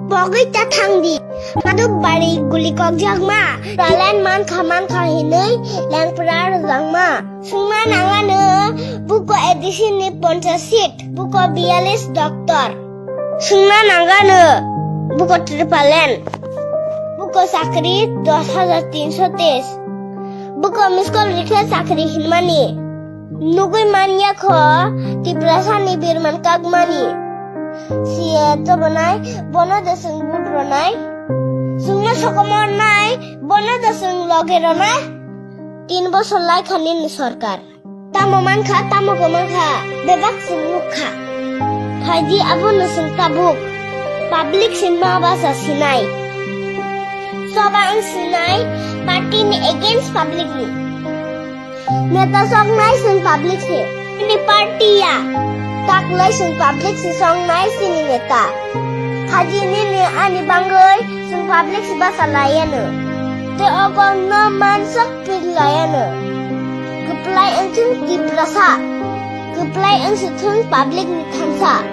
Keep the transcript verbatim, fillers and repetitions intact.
Pogwi ta thangdi. Maduk bari guli kokjakma. Talent mankha mankha hinwi lengpra rwjakma. Sungna nangano buko A D C ni ponchas seat, buko biyalis doctor. Sungna nangano buko tripalen, buko chakri dos hajar tinso teis. Buko miskol rikhe chakri hinmani. Nugwi manya kho Tiprasani birman kakmani. C A tobonai bono de sung vote ronai. Sungna sokomornai bono de sung loge ronai. Tin bosor lai kha nini sorkar. Tamo mankha, tamo kwmankha, bebak chwng nukha. Phaidi abono chwng tabuk. Public se ma basa sinai. Choba wng sinai, party ni against public ni. Neta soknai chwng public se. Nini party ya. Taklai chwng public se soknai chini neta. Phaidi nini ani bangwi chwng public se basa laiano. Te ogo no man sok pil laiano. Kwplai wngthung Tiprasa. Kwplai wngsithung public ni thansa.